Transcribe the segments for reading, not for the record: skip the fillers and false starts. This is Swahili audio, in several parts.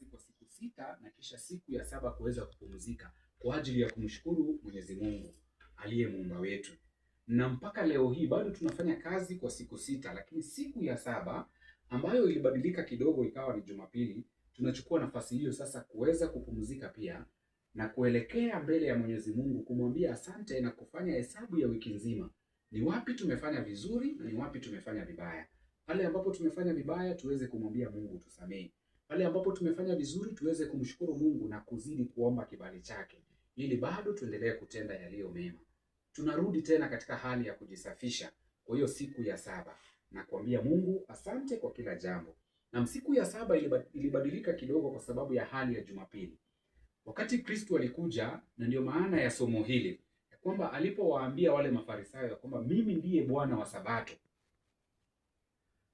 kazi kwa siku 6 na kisha siku ya 7 kuweza kupumzika kwa ajili ya kumshukuru Mwenyezi Mungu aliye muumba wetu. Na mpaka leo hii bado tunafanya kazi kwa siku 6, lakini siku ya 7 ambayo ilibadilika kidogo ikawa ni Jumapili, tunachukua nafasi hiyo sasa kuweza kupumzika pia na kuelekea mbele ya Mwenyezi Mungu kumwambia asante na kufanya hesabu ya wiki nzima. Ni wapi tumefanya vizuri na ni wapi tumefanya vibaya. Pale ambapo tumefanya vibaya tuweze kumwambia Mungu tusamehe. Pale ambapo tumefanya vizuri tuweze kumshukuru Mungu na kuzidi kuomba kibali chake ili bado tuendelee kutenda yaliyo mema. Tunarudi tena katika hali ya kujisafisha kwa hiyo siku ya 7 na kuambia Mungu asante kwa kila jambo. Na siku ya 7 ilibadilika kidogo kwa sababu ya hali ya Jumapili. Wakati Kristo alikuja, na ndio maana ya somo hili, ya kwamba alipowaambia wale Mafarisayo ya kwamba mimi ndiye Bwana wa Sabato.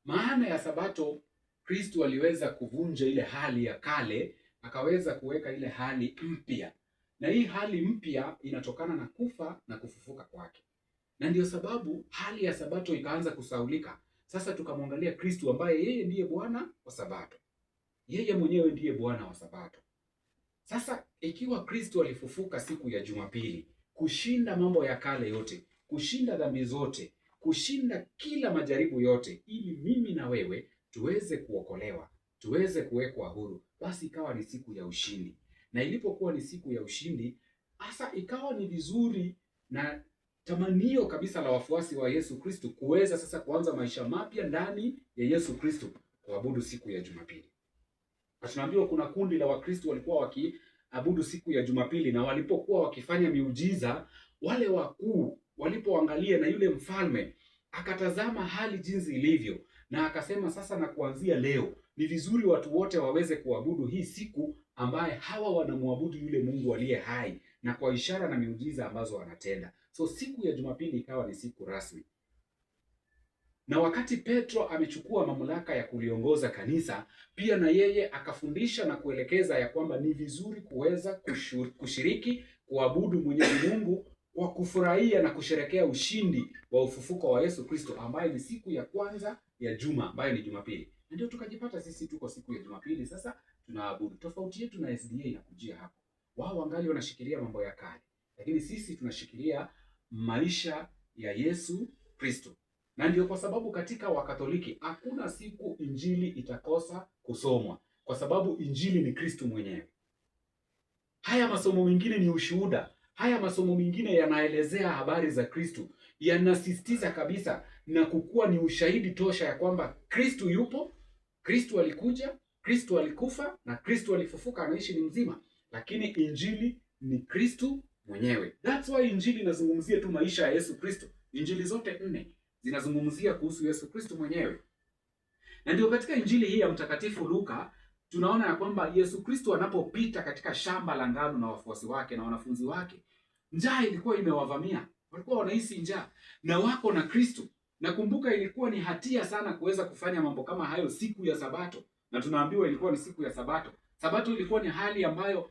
Maana ya Sabato, Kristo aliweza kuvunja ile hali ya kale, akaweza kuweka ile hali mpya. Na hii hali mpya inatokana na kufa na kufufuka kwake. Na ndio sababu hali ya Sabato ikaanza kusaulika. Sasa tukamwangalia Kristo ambaye yeye ndiye Bwana wa Sabato. Yeye mwenyewe ndiye Bwana wa Sabato. Sasa ikiwa Kristo alifufuka siku ya Jumapili, kushinda mambo ya kale yote, kushinda dhambi zote, kushinda kila majaribu yote, ili mimi na wewe tuweze kuokolewa, tuweze kuwekwa huru, basi ikawa ni siku ya ushindi. Na ilipokuwa ni siku ya ushindi, hasa ikawa ni vizuri na tamanio kabisa la wafuasi wa Yesu Kristo kuweza sasa kuanza maisha mapya ndani ya Yesu Kristo, kuabudu siku ya Jumapili. Na tunaambiwa kuna kundi la Wakristo walikuwa wakiabudu siku ya Jumapili, na walipokuwa wakifanya miujiza, wale wakuu walipoangalia na yule mfalme akatazama hali jinsi ilivyo, na akasema sasa na kuanzia leo ni vizuri watu wote waweze kuabudu hii siku ambaye hawa wanamwabudu yule Mungu aliye hai, na kwa ishara na miujiza ambazo wanatenda. So siku ya Jumapili ikawa ni siku rasmi. Na wakati Petro amechukua mamlaka ya kuliongoza kanisa, pia na yeye akafundisha na kuelekeza ya kwamba ni vizuri kuweza kushiriki kuabudu Mwenyezi Mungu kwa kufurahia na kusherekea ushindi wa ufufuko wa Yesu Kristo, ambaye ni siku ya kwanza ya juma, ambayo ni Jumapili. Na ndio tukajipata sisi tuko siku ya Jumapili sasa tunaabudu. Tofauti yetu na SDA inakujia hapo. Wao wangali wanashikilia mambo ya kale, lakini sisi tunashikilia maisha ya Yesu Kristo. Na ndio kwa sababu katika Wakatoliki hakuna siku injili itakosa kusomwa, kwa sababu injili ni Kristo mwenyewe. Haya masomo mengine ni ushuhuda. Haya masomo mengine yanaelezea habari za Kristo, yanasisitiza kabisa na kukua ni ushahidi tosha ya kwamba Kristo yupo, Kristo alikuja, Kristo alikufa na Kristo alifufuka, anaishi ni mzima. Lakini injili ni Kristo mwenyewe. That's why injili inazungumzia tu maisha ya Yesu Kristo. Injili zote 4 zinazungumzia kuhusu Yesu Kristo mwenyewe. Na ndio katika injili hii ya Mtakatifu Luka tunaona ya kwamba Yesu Kristo anapopita katika shamba la ngano na wafuasi wake na wanafunzi wake, njaa ilikuwa imewavamia. Walikuwa wanahisi njaa na wako na Kristo. Nakumbuka ilikuwa ni hatia sana kuweza kufanya mambo kama hayo siku ya Sabato. Na tunaambiwa ilikuwa ni siku ya Sabato. Sabato ilikuwa ni hali ambayo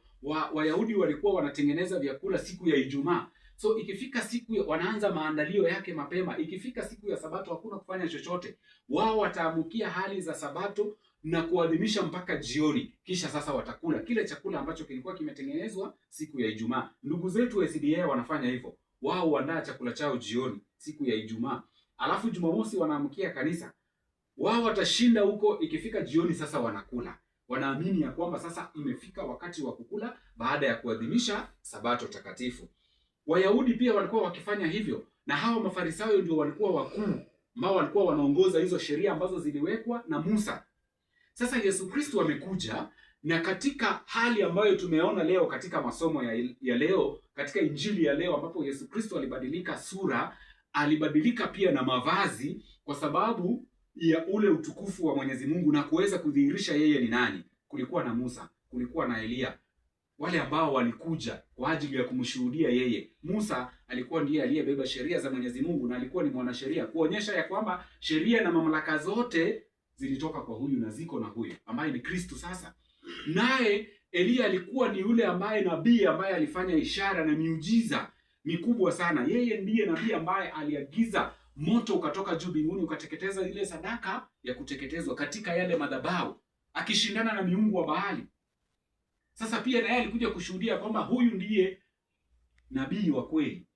Wayahudi walikuwa wanatengeneza vyakula siku ya Ijumaa. So ikifika siku ya, wanaanza maandalio yake mapema. Ikifika siku ya Sabato hakuna kufanya chochote. Wao wataamukia hali za Sabato na kuadhimisha mpaka jioni. Kisha sasa watakula kile chakula ambacho kilikuwa kimetengenezwa siku ya Ijumaa. Ndugu zetu wa SDA wanafanya hivyo. Wao huandaa chakula chao jioni siku ya Ijumaa. Alafu Jumamosi wanaamkia kanisa. Wao watashinda huko, ikifika jioni sasa wanakula. Wanaamini ya kwamba sasa imefika wakati wa kukula baada ya kuadhimisha Sabato takatifu. Wayahudi pia walikuwa wakifanya hivyo, na hawa Mafarisayo ndio walikuwa wakuu ambao walikuwa wanaongoza hizo sheria ambazo ziliwekwa na Musa. Sasa Yesu Kristo amekuja, na katika hali ambayo tumeona leo katika masomo ya leo, katika injili ya leo ambapo Yesu Kristo alibadilika sura, alibadilika pia na mavazi kwa sababu ya ule utukufu wa Mwenyezi Mungu na kuweza kudhihirisha yeye ni nani. Kulikuwa na Musa, kulikuwa na Elia, wale ambao walikuja kwa ajili ya kumshuhudia yeye. Musa alikuwa ndiye aliyebeba sheria za Mwenyezi Mungu na alikuwa ni mwanasheria, kuonyesha ya kwamba sheria na mamlaka zote zilitoka kwa huyu na ziko na huyu ambaye ni Kristo sasa. Naye Elia alikuwa ni yule ambaye nabii ambaye alifanya ishara na miujiza mikubwa sana. Yeye ndiye nabii ambaye aliagiza moto ukatoka juu mbinguni ukateketeza ile sadaka ya kuteketezwa katika yale madhabahu, akishindana na miungu wa Baali. Sasa pia naye alikuja kushuhudia kwamba huyu ndiye nabii wa kweli,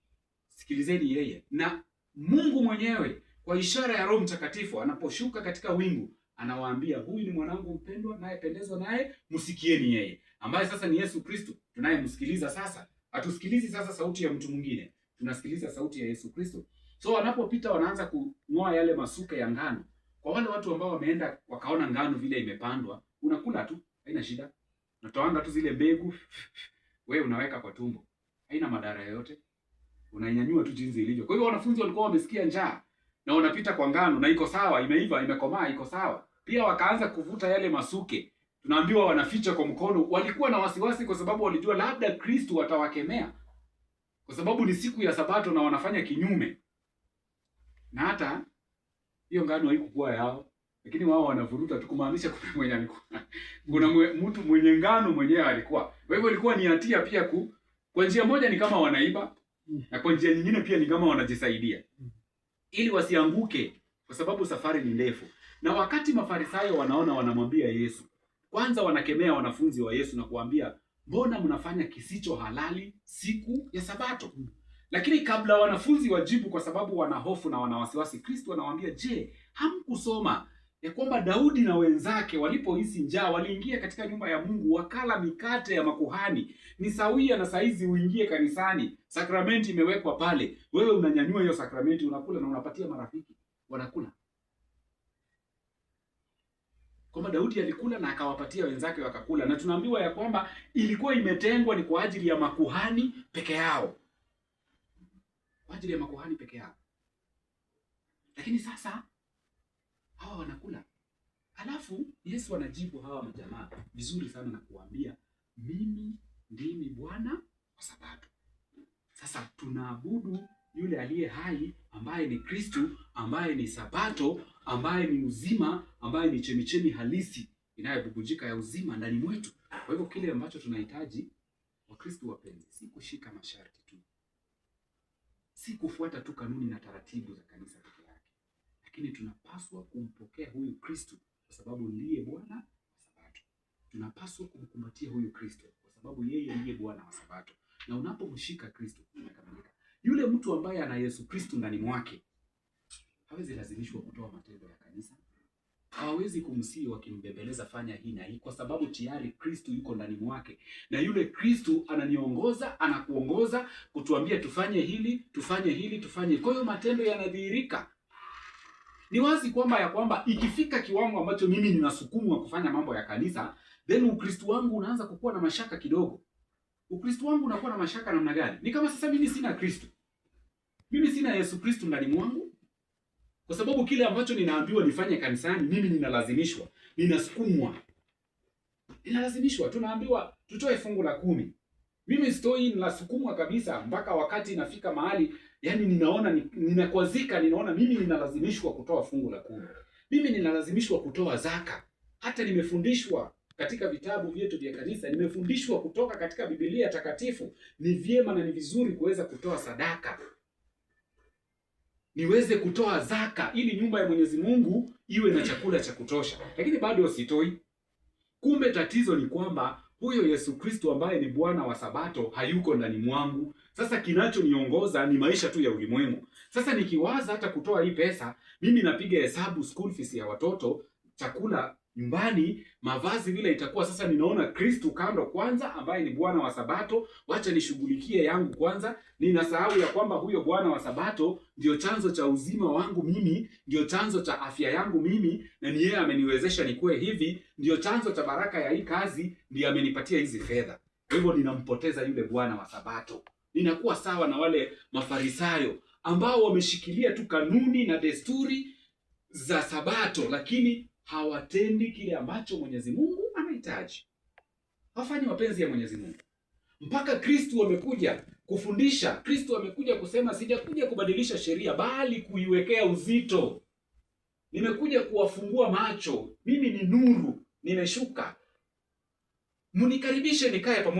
sikilizeni yeye. Na Mungu mwenyewe kwa ishara ya Roho Mtakatifu anaposhuka katika wingu anawaambia, huyu ni mwanangu mpendwa, naye pendezwa naye, msikieni yeye, ambaye sasa ni Yesu Kristo tunayemsikiliza sasa. Hatusikilizi sasa sauti ya mtu mwingine, tunasikiliza sauti ya Yesu Kristo. So wanapopita wanaanza kung'oa yale masuke ya ngano. Kwa wale watu ambao wameenda wakaona ngano vile imepandwa, unakula tu, haina shida. Unatoanga tu zile mbegu, wewe unaweka kwa tumbo, haina madhara yoyote, unainyanyua tu jinsi ilivyo. Kwa hivyo wanafunzi walikuwa wamesikia njaa na wanapita kwa ngano na iko sawa, imeiva, imekomaa, iko sawa. Pia wakaanza kuvuta yale masuke, tunaambiwa wanaficha kwa mkono. Walikuwa na wasiwasi kwa sababu walijua labda Kristo atawakemea, kwa sababu ni siku ya Sabato na wanafanya kinyume. Na hata hiyo ngano haikuwa yao, lakini wao wanavuruta tu, kumaanisha kuna mwenye alikuwa kuna mtu mwenye ngano mwenyewe alikuwa. Kwa hivyo ilikuwa ni hatia pia kwa njia moja ni kama wanaiba na kwa njia nyingine pia ni kama wanajisaidia ili wasianguke, kwa sababu safari ni ndefu. Na wakati Mafarisayo wanaona, wanamwambia Yesu, kwanza wanakemea wanafunzi wa Yesu na kuambia, mbona mnafanya kisicho halali siku ya Sabato? Lakini kabla wanafunzi wajibu, kwa sababu wana hofu na wana wasiwasi, Kristo anawaambia, je, hamkusoma ya kwamba Daudi na wenzake walipohisi njaa waliingia katika nyumba ya Mungu wakala mikate ya makuhani? Ni sawia na saizi uingie kanisani, sakramenti imewekwa pale, wewe unanyanyua hiyo sakramenti unakula na unapatia marafiki wanakula. Kwamba Daudi alikula na akawapatia wenzake wakakula, na tunaambiwa ya kwamba ilikuwa imetengwa ni kwa ajili ya makuhani peke yao, kwa ajili ya makuhani peke yao. Lakini sasa hawa wanakula. Alafu Yesu anajibu hawa majamaa vizuri sana na kuwaambia, mimi ndimi Bwana wa Sabato. Sasa tunaabudu yule aliye hai ambaye ni Kristu, ambaye ni Sabato, ambaye ni uzima, ambaye ni chemichemi halisi inayobubujika ya uzima ndani mwetu. Kwa hivyo kile ambacho tunahitaji Wakristu wapenzi, si kushika masharti tu, si kufuata tu kanuni na taratibu za kanisa peke yake, lakini tunapaswa kumpokea huyu Kristu kwa sababu ndiye Bwana wa Sabato. Tunapaswa kumkumbatia huyu Kristo kwa sababu yeye ndiye Bwana wa Sabato, na unapomshika Kristo umekamilika. Yule mtu ambaye ana Yesu Kristo ndani mwake hawezi lazimishwa kutoa matendo ya kanisa, hawawezi kumsihi wakimbembeleza fanya hii na hii, kwa sababu tayari Kristo yuko ndani mwake, na yule Kristo ananiongoza, anakuongoza kutuambia tufanye hili, tufanye hili, tufanye. Kwa hiyo matendo yanadhihirika. Ni wazi kwamba ya kwamba ikifika kiwango ambacho mimi ninasukumwa kufanya mambo ya kanisa, then Ukristo wangu unaanza kukuwa na mashaka kidogo. Ukristo wangu unakuwa na mashaka namna gani? Ni kama sasa mimi sina Kristo, mimi sina Yesu Kristo ndani mwangu, kwa sababu kile ambacho ninaambiwa nifanye kanisani, mimi ninalazimishwa, ninasukumwa, ninalazimishwa. Tunaambiwa tutoe fungu la 10, mimi sitoi, ninasukumwa kabisa mpaka wakati inafika mahali yani ninaona ninakwazika, ninaona mimi ninalazimishwa kutoa fungu la 10, mimi ninalazimishwa kutoa zaka. Hata nimefundishwa katika vitabu vyetu vya kanisa, nimefundishwa kutoka katika Biblia takatifu, ni vyema na ni vizuri kuweza kutoa sadaka, niweze kutoa zaka ili nyumba ya Mwenyezi Mungu iwe na chakula cha kutosha, lakini bado sitoi. Kumbe tatizo ni kwamba huyo Yesu Kristo ambaye ni Bwana wa Sabato hayuko ndani mwangu. Sasa kinachoniongoza ni maisha tu ya ulimwengu. Sasa nikiwaza hata kutoa hii pesa, mimi napiga hesabu school fees ya watoto, chakula nyumbani, mavazi vile itakuwa. Sasa ninaona Kristo kando kwanza, ambaye ni Bwana wa Sabato, wacha nishughulikie yangu kwanza. Ninasahau ya kwamba huyo Bwana wa Sabato ndio chanzo cha uzima wangu mimi, ndio chanzo cha afya yangu mimi, na ni yeye ameniwezesha nikuwe hivi, ndio chanzo cha baraka ya hii kazi, ndiye amenipatia hizi fedha. Kwa hivyo ninampoteza yule Bwana wa Sabato. Ninakuwa sawa na wale Mafarisayo ambao wameshikilia tu kanuni na desturi za Sabato, lakini hawatendi kile ambacho Mwenyezi Mungu anahitaji. Hawafanyi mapenzi ya Mwenyezi Mungu. Mpaka Kristo amekuja kufundisha, Kristo amekuja kusema, sijakuja kubadilisha sheria bali kuiwekea uzito. Nimekuja kuwafungua macho. Mimi ni nuru, nimeshuka. Mnikaribishe nikae pamoja.